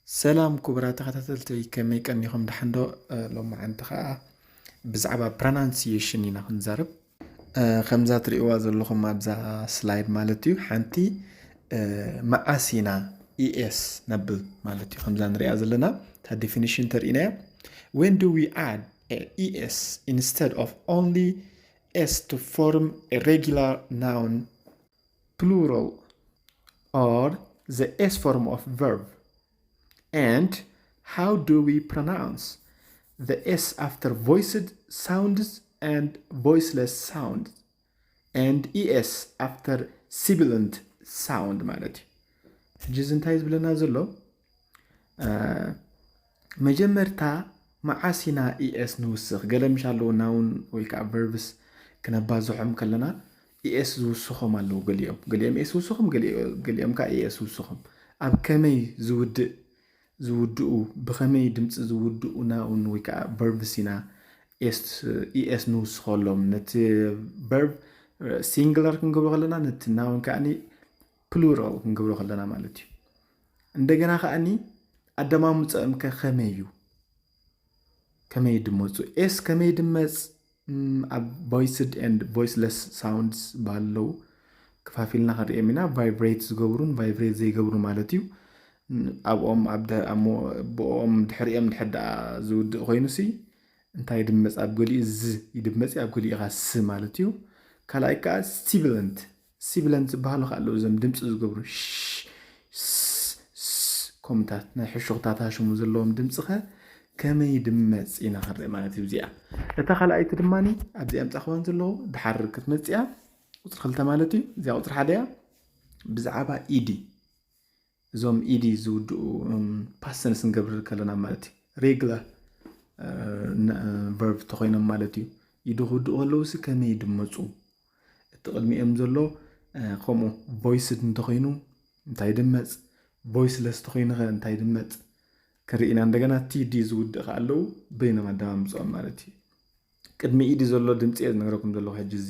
ሰላም ክቡራት ተኸታተልቲ፣ ከመይ ቀኒኹም? ደሓን ዶ? እ፣ ሎማዓንቲ ኸዓ ብዛዕባ ፕሮናንሲዬሽን ኢና ክንዛረብ። እ፣ ከምዛ ትርእይዋ ዘለኹም ኣብዛ ስላይድ ማለት እዩ፣ ሓንቲ፣ እ፣ መዓስ ኢና ኢኤስ ነብል ማለት እዩ። ከምዛ ንሪኣ ዘለና እታ ዴፊኒሽን ተርእይናያ። When do we add a es instead of only s to form a regular noun plural or the s form of verb? And how do we pronounce the s after voiced sounds and voiceless sounds and es after sibilant sound ማለት እዩ? ሕጂ እዚ እንታይ ዝብለና ዘሎ? እ፣ መጀመርታ መዓስ ኢና ኢኤስ ንውስኽ? ገለ ምሽ ኣለዉ ናውን ወይ ከዓ ቨርብስ ክነባዝሖም ከለና ኢኤስ ዝውስኾም ኣለዉ። ገሊኦም ገሊኦም ኤስ ዝውስኾም፣ ገሊኦ-፣ ገሊኦም ከዓ ኢኤስ ዝውስኾም። ኣብ ከመይ ዝውድእ ዝውድኡ፣ ብኸመይ ድምፂ ዝውድኡ ናውን ወይ ከዓ ቨርብስ ኢና ኤስ፣ ኢኤስ ንውስኸሎም። ነቲ ቨርብ ሲንግላር ክንገብሮ ከለና፣ ነቲ ናውን ከዓኒ ፕሉራል ክንገብሮ ከለና ማለት እዩ። እንደገና ከዓኒ ኣደማምፀኦም ከ ከመይ እዩ? ከመይ ድመፁ? ኤስ ከመይ ድመፅ? ም፣ ኣብ ቮይስድ ኤንድ ቮይስለስ ሳውንድስ ዝበሃሉ ኣለዉ። ክፋፊልና ክንሪኦም ኢና። ቫይብሬት ዝገብሩን ቫይብሬት ዘይገብሩ ማለት እዩ። ም፣ ኣብኦም ኣብ ደ-፣ ኣብ ሞ-፣ ብኦም ድሕሪኦም ድሕር ደኣ ዝውድእ ኮይኑሲ እንታይ ድመፅ? ኣብ ገሊኡ ዝ ይድመፅ፣ ኣብ ገሊኡ ኸዓ ስ ማለት እዩ። ካልኣይ ከዓ ሲብለንት፣ ሲብለንት ዝበሃሉ ከዓ ኣለዉ፣ እዞም ድምፂ ዝገብሩ ሽ፣ ስ፣ ስ፣ ከምታት ናይ ሕሹኽታት ሃሽሙ ዘለዎም ድምፂ ኸ ከመይ ድመፅ ኢና ክንርኢ ማለት እዩ። እዚኣ እታ ካልኣይቲ ድማ ኣብዚኣ ምፃእኽዋን ዘለዉ ድሓር ክትመፅእ እያ። ቁፅሪ ክልተ ማለት እዩ። እዚኣ ቁፅሪ ሓደ እያ። ብዛዕባ ኢዲ፣ እዞም ኢዲ ዝውድኡ፣ እም፣ ፓስት ተንስ ክንገብር ከለና ማለት እዩ። ሬጉላር፣ እ፣ ነ-፣ እ፣ ቨርብ ተኾይኖም ማለት እዩ። ኢዲ ክውድኡ ከለዉ ሲ ከመይ ድመፁ? እቲ ቅድሚኦም ዘሎ፣ እ፣ ከምኡ ቮይስድ እንተኾይኑ እንታይ ድመፅ? ቮይስለስ ተኾይኑ ኸ እንታይ ድመፅ? ክንርኢ ኢና። እንደገና ቲ ዲ ዝውድእ ኸዓ ኣለዉ፣ በይኖም ኣደማምፅኦም ማለት እዩ። ቅድሚ ኢዲ ዘሎ ድምፂ እየ ዝነግረኩም ዘለኹ ሕጂ። እዚ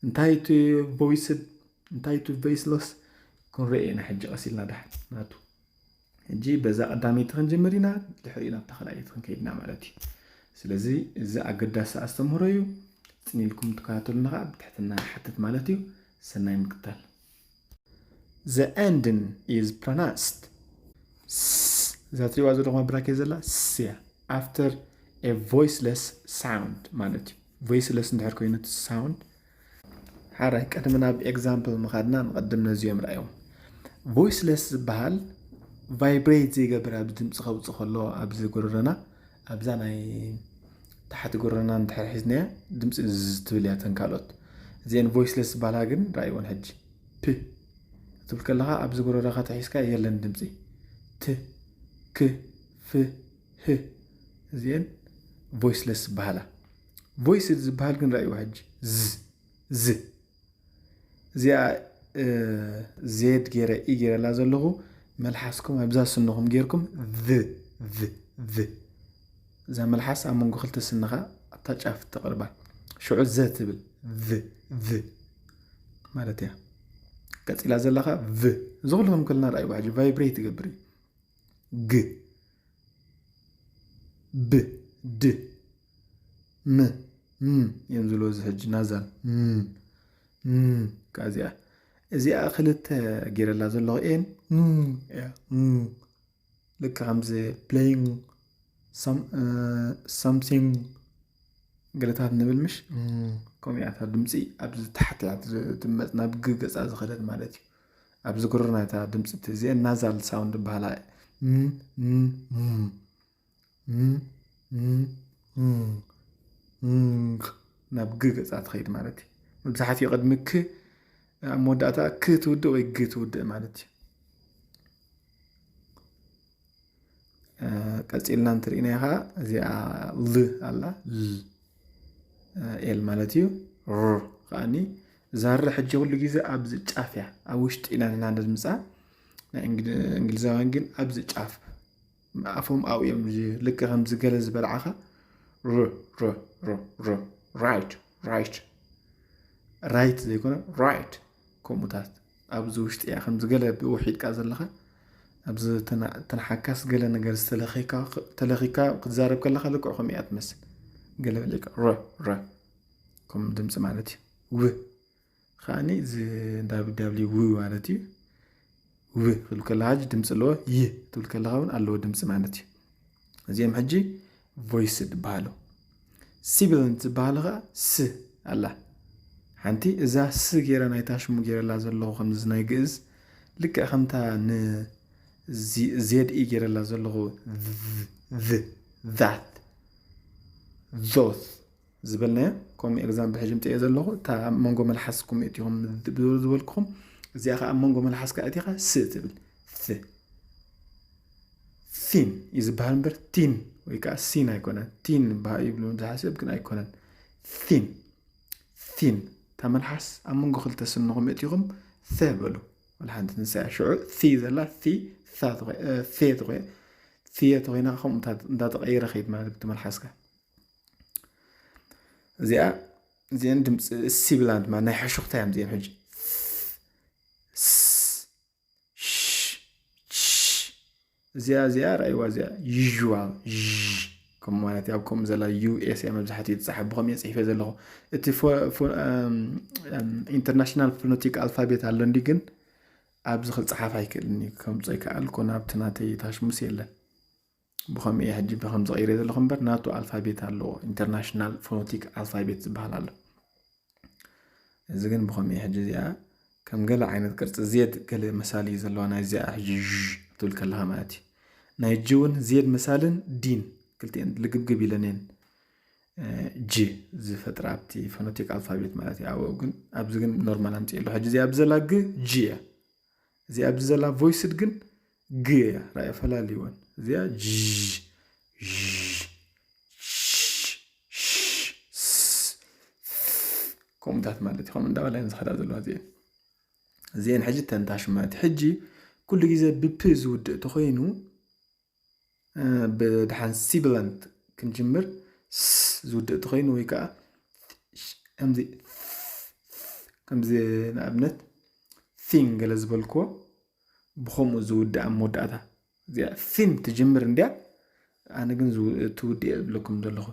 እንታይ እቲ ቮይስድ፣ እንታይ እቲ ቮይስለስ ክንሪኦ ኢና ሕጂ ቀስ ኢልና ድሓር ናቱ። ሕጂ በዛ ቀዳመይቲ ክንጅምር ኢና፣ ድሕሪኡ ናብታ ካልኣይቲ ክንከይድ ኢና ማለት እዩ። ስለዚ እዚ ኣገዳሲ ኣስተምህሮ እዩ። ጽን ኢልኩም ትከታተሉና ከዓ ብትሕትና ንሓትት ማለት እዩ። ሰናይ ምክታል። The ending is pronounced ስ፣ እዛ ትሪእዋ ዘለኹም ኣብ ብራኬት ዘላ ስ እያ። After a voiceless sound ማለት እዩ። ቮይስለስ እንድሕር ኮይኑ እቲ ሳውንድ፣ ሓራይ ቅድሚ ናብ ኤግዛምፕል ምኻድና ንቐድም ነዚኦም ርኣዮም። ቮይስለስ ዝበሃል ቫይብሬት ዘይገብር ኣብዚ ድምፂ ከውፅእ ከሎ ኣብዚ ጎረረና፣ ኣብዛ ናይ ታሕቲ ጎረረና እንድሕር ሒዝናያ ድምፂ ዝዝ ትብል እያ። እተን ካልኦት እዚአን ቮይስለስ ዝበሃላ ግን ርኣይወን ሕጂ። ፕ ክትብል ከለኻ ኣብዚ ጎረረኻ ተሒዝካ የለን ድምፂ። ት፣ ክ፣ ፍ፣ ህ እዚአን ቮይስለስ ዝበሃላ። ቮይስድ ዝበሃል ግን ርኣይዎ ሕጂ። ዝ፣ ዝ። እዚኣ፣ እ፣ ዜድ ገይረ ኢ ገይረላ ዘለኹ፣ መልሓስኩም ኣብዛ ስንኹም ጌርኩም ቭ፣ ቭ፣ ቭ። እዛ መልሓስ ኣብ መንጎ ክልተ ስንኻ ኣብታ ጫፍ ተቕርባ። ሽዑ ዘ ትብል፣ ቭ፣ ቭ ማለት እያ። ቀጺላ ዘለኻ ቭ። እዚ ኩሉ ከም ከልና ርኣይዎ ሕጂ ቫይብሬት ይገብር እዩ። ግ፣ ብ፣ ድ፣ ም፣ ም እዮም ዝብሉ። እዚ ሕጂ ናዛል ም፣ ም፣ ከኣ እዚኣ፣ እዚኣ ክልተ ገይረላ ዘለኹ ኤን፣ ም እያ፣ ም። ልክዕ ከምዚ ፕሌይንግ ሳም-፣ እ፣ ሳምሲንግ ገለታት ንብል ምሽ? ም፣ ከምኡ እያ እታ ድምፂ ኣብዚ ታሕቲ እያ ትድመፅ፣ ናብ ግ ገፃ ዝኸደት ማለት እዩ። ኣብዚ ጎረና እታ ድምፂ እቲ፣ እዚአን ናዛል ሳውንድ ይበሃላ። ም፣ ም፣ ም። ም፣ ም፣ ም፣ ም፣ ናብ ግ ገፃ ትኸይድ ማለት እዩ። መብዛሕትኡ ቅድሚ ክ፣ ኣብ መወዳእታ ክ ትውድእ ወይ ግ ትውድእ ማለት እዩ። እ፣ ቀፂልና እንትርኢናዮ ኸዓ እዚኣ ል ኣላ፣ ል፣ እ፣ ኤል ማለት እዩ። ር ከዓኒ እዛ ር ሕጂ ኩሉ ግዜ ኣብዚ ጫፍ እያ፣ ኣብ ውሽጢ ኢና ንሕና ነድምፃ። ናይ እንግሊ-፣ እንግሊዛውያን ግን ኣብዚ ጫፍ ኣፎም ኣብኡ እዮም፣ እዚ ልክዕ ከምዚ ገለ ዝበልዓኻ ር፣ ር፣ ር፣ ር፣ ራይት፣ ራይት፣ ራይት ዘይኮነ ራይት፣ ከምኡታት ኣብዚ ውሽጢ እያ፣ ከምዚ ገለ ብውሒድካ ዘለኻ ኣብዚ ተና- ተነሓካስ ገለ ነገር ዝተለኺካ ተለኺካ ክትዛረብ ከለኻ ልክዕ ከምኡ እያ ትመስል። ገለ በሊካ ረ ረ ከም ድምፂ ማለት እዩ። ው ከዓኒ እዚ ዳብሊው ዳብሊው ው ማለት እዩ። ው ክብል ከለኻ ሕጂ ድምፂ ኣለዎ። ይ ትብል ከለኻ እውን ኣለዎ ድምፂ ማለት እዩ። እዚኦም ሕጂ ቮይስድ ይበሃሉ። ሲቢላንት ዝበሃሉ ከዓ ስ ኣላ ሓንቲ እዛ ስ ገይረ ናይታ ሽሙ ገይረላ ዘለኹ ከምዚ ናይ ግእዝ ልክዕ ከምታ ን ዜድ ኢ ገይረላ ዘለኹ ዛት ዞት ዝበልናዮ ከምኡ ኤግዛምፕል ሕጂ ምፅኤ ዘለኹ እታ ኣብ መንጎ መልሓስ ኩም እቲኹም ዝበልኩኹም እዚኣ ከዓ ኣብ መንጎ መልሓስካ እቲኻ ስ ትብል ስ ቲን እዩ ዝበሃል እምበር ቲን ወይ ከዓ ሲን ኣይኮነን። ቲን ይብሉ ዝሓስብ ግን ኣይኮነን። ቲን ቲን እታ መልሓስ ኣብ መንጎ ክልተ ስንኹም እቲኹም ተ በሉ። ወላ ሓንቲ ንሳ እያ ሽዑ ቲ ዘላ ቲ ተ ተኾይና ከምኡ እንዳተቐየረ ከይድ ማለት ብቲ መልሓስካ እዚኣ እዚአን ድምፂ ሲቢላንት ማለት ናይ ሕሹኽታ እዮም እዚአን ሕጂ እዚኣ እዚኣ ራእይዋ እዚኣ ዩዋል ከም ማለት ኣብ ከምኡ ዘላ ዩኤስ እያ መብዛሕትኡ ትፀሓፍ ብኸም እየ ፅሒፈ ዘለኹ እቲ ኢንተርናሽናል ፎኖቲክ ኣልፋቤት ኣሎ እንዲ ግን ኣብዚ ክፀሓፍ ኣይክእልን ከምፆ ይከኣል ኮ ናብቲ ናተይ ታሽሙስ የለን ብኸም እየ ሕጂ ብኸም ዝቐይረ ዘለኹ እምበር ናቱ ኣልፋቤት ኣለዎ ኢንተርናሽናል ፎኖቲክ ኣልፋቤት ዝበሃል ኣሎ እዚ ግን ብኸም እየ ሕጂ እዚኣ ከም ገለ ዓይነት ቅርፂ ዜድ ገለ መሳሊ ዘለዋ ናይ እዚኣ ሕጂ ትብል ከለኻ ማለት እዩ ናይ ጂ እውን ዜድ መሳልን ዲን ክልቲኤን ልግብግብ ኢለን እየን ጂ ዝፈጥራ ኣብቲ ፎኖቲክ ኣልፋቤት ማለት እዩ ኣብኡ ግን ኣብዚ ግን ኖርማል ኣምፅእ ኣሎ ሕጂ እዚኣ ብዘላ ግ ጂ እያ እዚ ኣብዚ ዘላ ቮይስድ ግን ግ እያ ራእየ ፈላልይወን እዚኣ ከምኡታት ማለት እዩ ከም እንዳበላየን ዝኸዳ ዘለዋ እዚአን እዚአን ሕጂ ተንታሽ ማለት ሕጂ ኩሉ ግዜ ብፕ ዝውድእ ተኮይኑ ብድሓን ሲብለንት ክንጅምር ዝውድእ ተኮይኑ ወይ ከዓ ከምዚ ንኣብነት ቲን ገለ ዝበልክዎ ብከምኡ ዝውድእ ኣብ መወዳእታ እዚኣ ቲን ትጅምር እንዲያ ኣነ ግን ትውድእ እየ ዝብለኩም ዘለኹ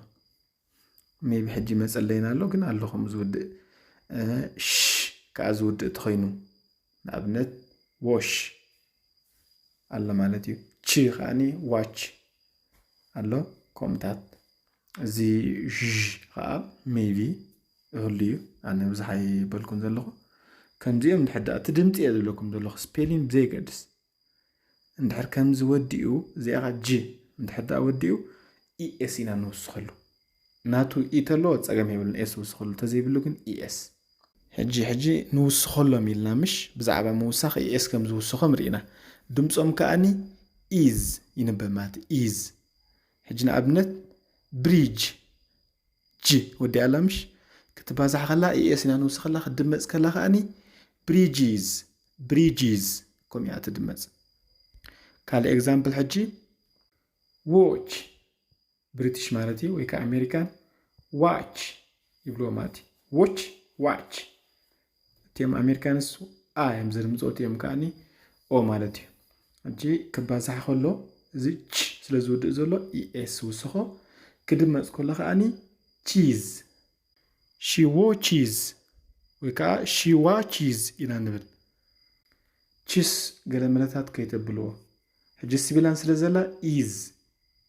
ሜቢ ሕጂ መፀለይና ኣሎ ግን ኣሎ ከም ዝውድእ ሽ ከዓ ዝውድእ ተኮይኑ ንኣብነት ዎሽ ኣሎ ማለት እዩ ቺ ከዓኒ ዋች ኣሎ ከምኡታት እዚ ዥ ከዓ ሜቢ እህሉ እዩ ኣነ ብዙሕ ኣይበልኩን ዘለኹ ከምዚኦም ድሕዳ እቲ ድምፂ እየ ዝብለኩም ዘለኹ ስፔሊን ብዘይገድስ እንድሕር ከምዚ ወዲኡ እዚኣ ጂ እንድሕር ደኣ ወዲኡ ኢኤስ ኢና ንውስኸሉ ናቱ ኢ ተለዎ ፀገም የብሉን ኤስ ውስኸሉ ተዘይብሉ ግን ኢኤስ ሕጂ ሕጂ ንውስኸሎም ኢልና ምሽ ብዛዕባ ምውሳኽ ኢኤስ ከም ዝውስኾም ርኢና ድምፆም ከኣኒ ኢዝ ይንበብ ማለት ኢዝ ሕጂ ንኣብነት ብሪጅ ጂ ወዲኣ ኣላ ምሽ ክትባዛሕ ከላ ኢኤስ ኢና ንውስኸላ ክትድመፅ ከላ ከኣኒ ብሪጂዝ ብሪጂዝ ከምኡ እያ ትድመፅ ካልእ ኤግዛምፕል ሕጂ ዎች ብሪቲሽ ማለት እዩ ወይ ከዓ ኣሜሪካን ዋች ይብልዎ ማለት እዩ ዎች ዋች እቲኦም ኣሜሪካንስ ኣ እዮም ዘድምፅዎ እቲኦም ከዓኒ ኦ ማለት እዩ ሕጂ ክባዛሕ ከሎ እዚ ች ስለ ዝውድእ ዘሎ ኢኤስ ውስኾ ክድመፅ ከሎ ከዓኒ ቺዝ ሺዎ ቺዝ ወይ ከዓ ሺዋ ቺዝ ኢና ንብል ቺስ ገለ መለታት ከይተብልዎ ሕጂ ስቢላን ስለ ዘላ ኢዝ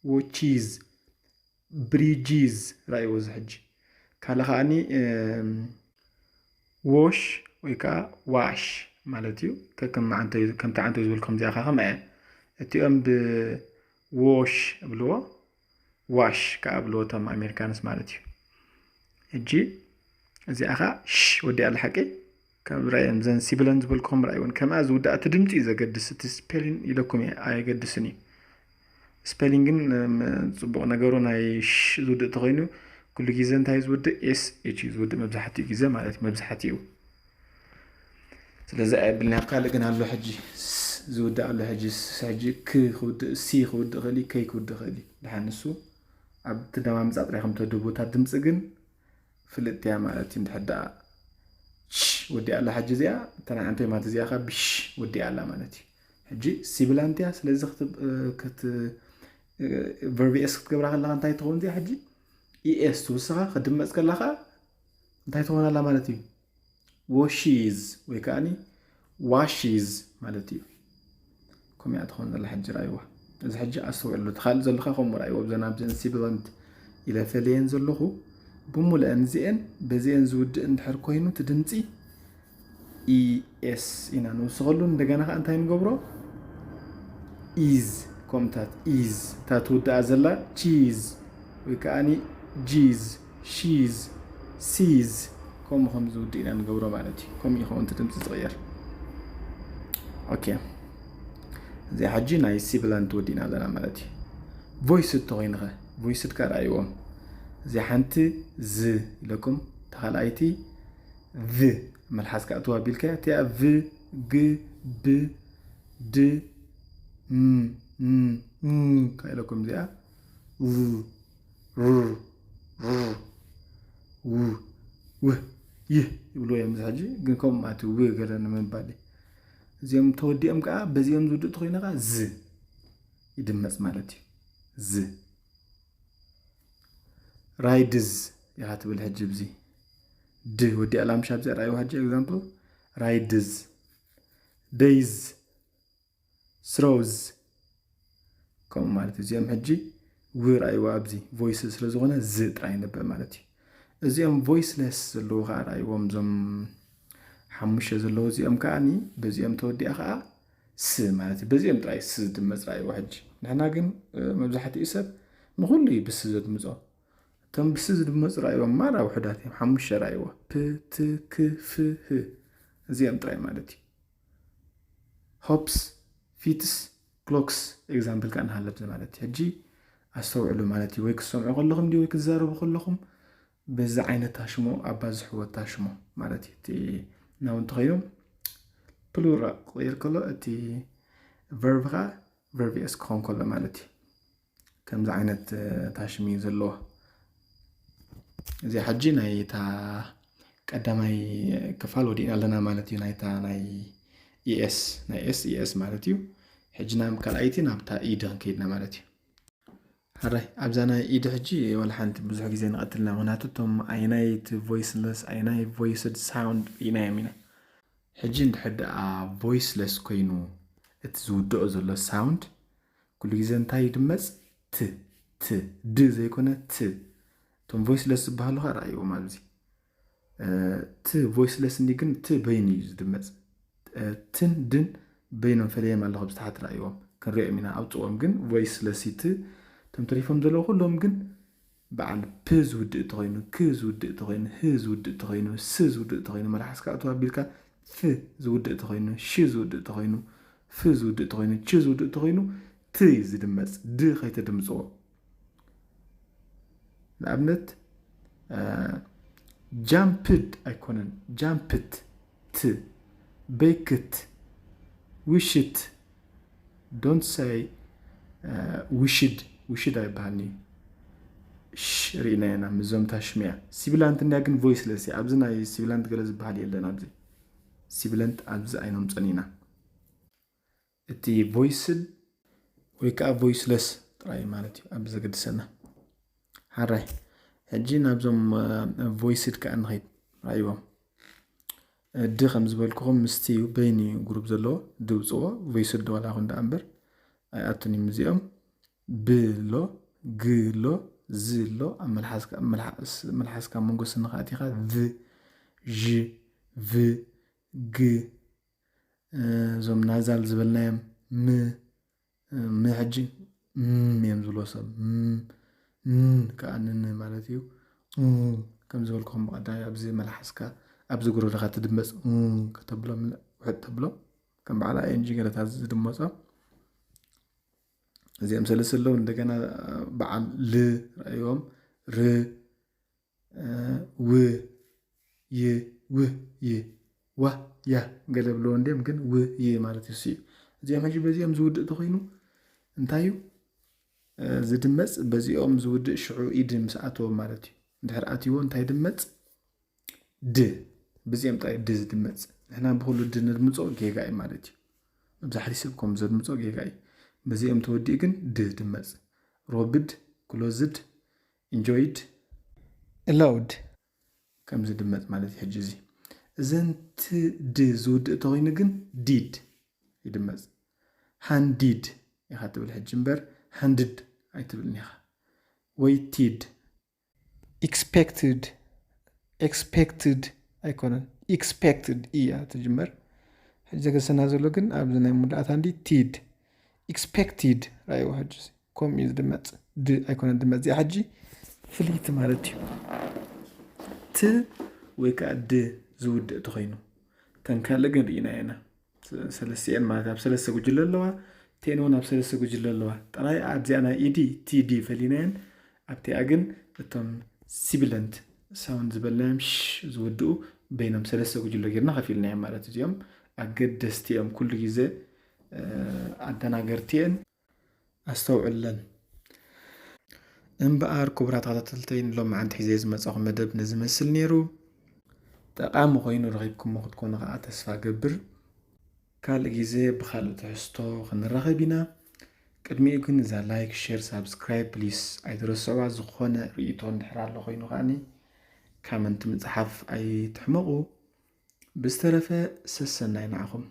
ዎቺዝ ብሪጂዝ ራእይዎ እዚ ሕጂ ካልእ ከዓኒ ዎሽ ወይ ከዓ ዋሽ ማለት እዩ ከከም ዓንተዩ ከምቲ ዓንተዩ ዝብል ከምዚኣ ከ ከምኣ እያ እቲኦም ብዎሽ እብልዎ ዋሽ ከዓ እብልዎ እቶም ኣሜሪካንስ ማለት እዩ ሕጂ እዚኣ ከዓ ሽ ወዲኣ ኣላ ሓቂ ካብ ራእየን ዘን ሲብለን ዝበልኩኹም ራእይውን ከምኣ ዝውዳእ እቲ ድምፂ እዩ ዘገድስ እቲ ስፔሊን ኢለኩም እየ ኣየገድስን እዩ ስፔሊን ግን ም- ፅቡቅ ነገሩ ናይ ሽ ዝውድእ ተኮይኑ ኩሉ ግዜ እንታይ እዩ ዝውድእ ኤስ ኤች እዩ ዝውድእ መብዛሕትኡ ግዜ ማለት እዩ መብዛሕትኡ ስለዚ ኣየብልና ኣብ ካልእ ግን ኣሎ ሕጂ ስ ዝውድእ ኣሎ ሕጂ ስ ሕጂ ክ ክውድእ ሲ ክውድእ ክእል እዩ ከይ ክውድእ ክእል እዩ ድሓን ንሱ ኣብ ትደማምፃ ጥራይ ከም ተድህቡ እታ ድምፂ ግን ፍልጥቲ እያ ማለት እዩ እንድሕር ደኣ ሽ ወዲኣ ኣላ ሕጂ እዚኣ እታ ናይ ዓንቶይ ማለት እዚኣ ከ ብሽ ወዲኣ ኣላ ማለት እዩ ሕጂ ሲብላንት እያ። ስለዚ ክትብ- እ፣ ክት- እ፣ ቨርብ ኤስ ክትገብራ ከለኻ እንታይ ትኸውን እዚኣ? ሕጂ ኢኤስ ትውስኻ ክትድመፅ ከላ ከዓ እንታይ ትኾን ኣላ ማለት እዩ? ዎሺዝ ወይ ከዓኒ ዋሺዝ ማለት እዩ። ከምኡ እያ ትኾን ዘላ። ሕጂ ራእይዋ። እዚ ሕጂ ኣስተውዕሉ። እቲ ካልእ ዘለካ ከምኡ ራእይዎ። ብዘን ኣብዘን ሲብላንት ኢለ ፈለየን ዘለኹ፣ ብምሉአን እዚአን በዚአን ዝውድእ እንድሕር ኮይኑ እቲ ድምፂ ኢኤስ ኢና ንውስኸሉ። እንደገና ከዓ እንታይ ንገብሮ? ኢዝ። ከምታት ኢዝ እታ ትውድኣ ዘላ ቺዝ ወይ ከዓኒ ጂዝ፣ ሺዝ፣ ሲዝ፣ ከምኡ ከም ዝውድእ ኢና ንገብሮ ማለት እዩ። ከምኡ ይኸውን እቲ ድምፂ ዝቕየር። ኦኬ፣ እዚኣ ሕጂ ናይ ሲብላንት ወዲእና ኣለና ማለት እዩ። ቮይስድ ተኾይንኸ? ቮይስድ ከ ረኣይዎም። እዚኣ ሓንቲ ዝ ኢለኩም፣ ተኻልኣይቲ ቭ መልሓስካ እትዋ ቢልካ እቲኣ ቭ ግ ብ ድ ም ም ም ካኢለኩም እዚኣ ው ር ር ው ውህ ይህ ይብልዎ እዮም። እዚ ሕጂ ግን ከምኡ ማለት ው ገለ ንምባል እዩ። እዚኦም ተወዲኦም ከዓ በዚኦም ዝውድእ ተኮይኑ ከዓ ዝ ይድመፅ ማለት እዩ። ዝ ራይድዝ ኢኻ ትብል ሕጂ ብዚ ድ ወዲኣ ላምሻ ብዚ ራእይዋ ሕጂ ኤግዛምፕል ራይድዝ ደይዝ ስሮዝ ከምኡ ማለት እዩ። እዚኦም ሕጂ ው ራእይዋ ኣብዚ ቮይስ ስለዝኾነ ዝ ጥራይ ነበር ማለት እዩ። እዚኦም ቮይስለስ ዘለዉ ከዓ ራእይዎም እዞም ሓሙሽተ ዘለዉ እዚኦም ከዓኒ በዚኦም ተወዲኣ ከዓ ስ ማለት እዩ። በዚኦም ጥራይ ስ ዝድመፅ ራእይዋ ሕጂ ንሕና ግን መብዛሕትኡ ሰብ ንኩሉ እዩ ብስ ዘድምፆ። እቶም ብስ ዝድመፁ ራእይዎም ማራ ውሑዳት እዮም። ሓሙሽተ ራእይዎ ፕ ት ክ ፍ ህ እዚኦም ጥራይ ማለት እዩ። ሆፕስ ፊትስ ክሎክስ ኤግዛምፕል ከዓ ንሃለብ ማለት እዩ። ሕጂ ኣስተውዕሉ ማለት እዩ። ወይ ክሰምዑ ከለኹም ድዩ ወይ ክትዛረቡ ከለኹም በዚ ዓይነት ታሽሞ ኣባዝሕዎ ታሽሞ ማለት እዩ። እቲ ናው እንተኾይኑ ፕሉራ ክቕይር ከሎ እቲ ቨርብ ከዓ ቨርብ ኤስ ክኾን ከሎ ማለት እዩ። ከምዚ ዓይነት ታሽም እዩ ዘለዎ። እዚ ሕጂ ናይ እታ ቀዳማይ ክፋል ወዲእና ኣለና ማለት እዩ። ናይታ ናይ ኢኤስ ናይ ኤስ ኢኤስ ማለት እዩ። ሕጂ ናብ ካልኣይቲ ናብታ ኢድ ክንከይድና ማለት እዩ። ሕራይ ኣብዛ ናይ ኢድ ሕጂ ወላ ሓንቲ ብዙሕ ግዜ ንቐትልና ምክንያቱ እቶም ኣይናይ እቲ ቮይስለስ ኣይናይ ቮይስድ ሳውንድ ርኢናዮም ኢና። ሕጂ እንድሕር ደኣ ቮይስለስ ኮይኑ እቲ ዝውድኦ ዘሎ ሳውንድ ኩሉ ግዜ እንታይ ይድመፅ? ት ት ድ ዘይኮነ ት። እቶም ቮይስለስ ዝበሃሉ ከዓ ረኣይዎም ኣብዚ እ፣ ት ቮይስለስ እንዲ ግን ት በይኑ እዩ ዝድመፅ። እ፣ ትን ድን በይኖም ፈለዮም ኣለኹ ብዝተሓት ረኣይዎም ክንሪኦም ኢና ኣውፅዎም ግን ቮይስለስ ት እቶም ተሪፎም ዘለዉ ኩሎም ግን በዓል ፕ ዝውድእ ተኾይኑ ክ ዝውድእ ተኾይኑ ህ ዝውድእ ተኾይኑ ስ ዝውድእ ተኾይኑ መልሓስካ ኣቱ ኣቢልካ ፍ ዝውድእ ተኾይኑ ሽ ዝውድእ ተኾይኑ ፍ ዝውድእ ተኾይኑ ች ዝውድእ ተኾይኑ ት እዩ ዝድመፅ ድ ከይተድምፅዎ ንኣብነት ጃምፕድ ኣይኮነን ጃምፕት ት በይክት ውሽት don't say ውሽድ ውሽድ ኣይበሃልኒ ሽ ርኢና ኢና ምዞም ታሽምያ ሲብላንት እንዲያ ግን ቮይስለስ እያ ኣብዚ ናይ ሲብላንት ገለ ዝበሃል የለን ኣብዚ ሲብለንት ኣብዚ ኣይነምፀን ኢና እቲ ቮይስድ ወይ ከዓ ቮይስለስ ጥራይ ማለት እዩ ኣብ ዘገድሰና ሓራይ ሕጂ ናብዞም ቮይስድ ከዓ ንኸይድ ራይዎም ድ ከም ዝበልኩኹም ምስቲ እዩ በይኒ ግሩፕ ዘለዎ ድውፅዎ ቮይስድ ዋላ ይኹን ደኣ እምበር ኣይኣቱን እዮም እዚኦም ብ ኣሎ ግ ኣሎ ዝ ኣሎ ኣብ መልሓስካ መንጎ ስንኻ ኣቲኻ ቭ ዥ ቭ ግ እዞም ናዛል ዝበልናዮም ም ም ሕጂ ም እዮም ዝብሎ ሰብ ን ከዓ ንን ማለት እዩ ከም ዝበልኩኹም ብቀዳሚ ኣብዚ መልሓስካ ኣብዚ ጉረርኻ ትድመፅ ከተብሎ ውሕጥ ተብሎ ከም በዓል ኣኤንጂ ገለታት ዝድመፆ እዚኦም ሰለስተ ኣለዉ እንደገና በዓል ል ረእዮም ር ው ይ ውህ ይ ዋ ያ ገለ ብለዎ እንዲም ግን ው ይ ማለት እዩ ስዩ እዚኦም ሕጂ በዚኦም ዝውድእ ተኮይኑ እንታይ እዩ ዝድመፅ በዚኦም ዝውድእ ሽዑ ኢድ ምስ ኣተዎ ማለት እዩ እንድሕር ኣትዎ እንታይ ድመፅ ድ ብዚኦም ጥራይ ድ ዝድመፅ ንሕና ብኩሉ ድ ንድምፆ ጌጋ እዩ ማለት እዩ መብዛሕትኡ ሰብ ከም ዘድምጾ ጌጋ እዩ። በዚኦም ተወዲኡ ግን ድ ድመጽ። Robbed፣ closed፣ enjoyed፣ allowed ከምዚ ድመጽ ማለት እዩ። ሕጂ እዚ እዘን ት ድ ዝውድእ ተኾይኑ ግን did ይድመጽ። Handed ኢኻ ትብል ሕጂ እምበር handed ኣይትብልን ኢኻ። Waited፣ expected፣ expected ኣይኮነን፣ expected እያ ትጅመር። ሕጂ ዘገሰና ዘሎ ግን ኣብዚ ናይ መወዳእታ እንዲ ቲድ፣ expected ራእይዎ። ሕጂ ከምኡ እዩ ዝድመፅ፣ ድ ኣይኮነን ድመፅ። እዚኣ ሕጂ ፍልይቲ ማለት እዩ። ት ወይ ከዓ ድ ዝውድእ ተኾይኑ፣ ተን ካልእ ግን ርኢና ኢና። ሰለስቲኤን ማለት ኣብ ሰለስተ ጉጅለ ኣለዋ። ቴን እውን ኣብ ሰለስተ ጉጅለ ኣለዋ። ጥራይ ኣብዚኣ ናይ ኢዲ ቲዲ ፈሊናየን፣ ኣብቲኣ ግን እቶም ሲቢለንት ሳውንድ ዝበልናዮም ሽ ዝውድኡ በይኖም ሰለስተ ጉጅለ ጌርና ከፊልናዮም ማለት፣ እዚኦም ኣገደስቲ እዮም፣ ኩሉ ግዜ ኣደናገርቲ እየን። ኣስተውዕለን። እምበኣር ክቡራት ተኸታተልተይ፣ ንሎማዓንቲ ሒዘ ዝመጻኹ መደብ ነዚ መስል ነይሩ። ጠቓሚ ኮይኑ ረኺብኩሞ ክትኮኑ ከኣ ተስፋ ገብር። ካልእ ግዜ ብኻልእ ትሕዝቶ ክንራኸብ ኢና። ቅድሚኡ ግን እዛ ላይክ፣ ሼር፣ ሳብስክራይብ ፕሊስ ኣይትረስዕዋ። ዝኾነ ርእይቶ እንድሕር ኣሎ ኮይኑ ከኣኒ ካመንት ምጽሓፍ ኣይትሕመቑ። ብዝተረፈ ሰሰናይ ንዓኹም።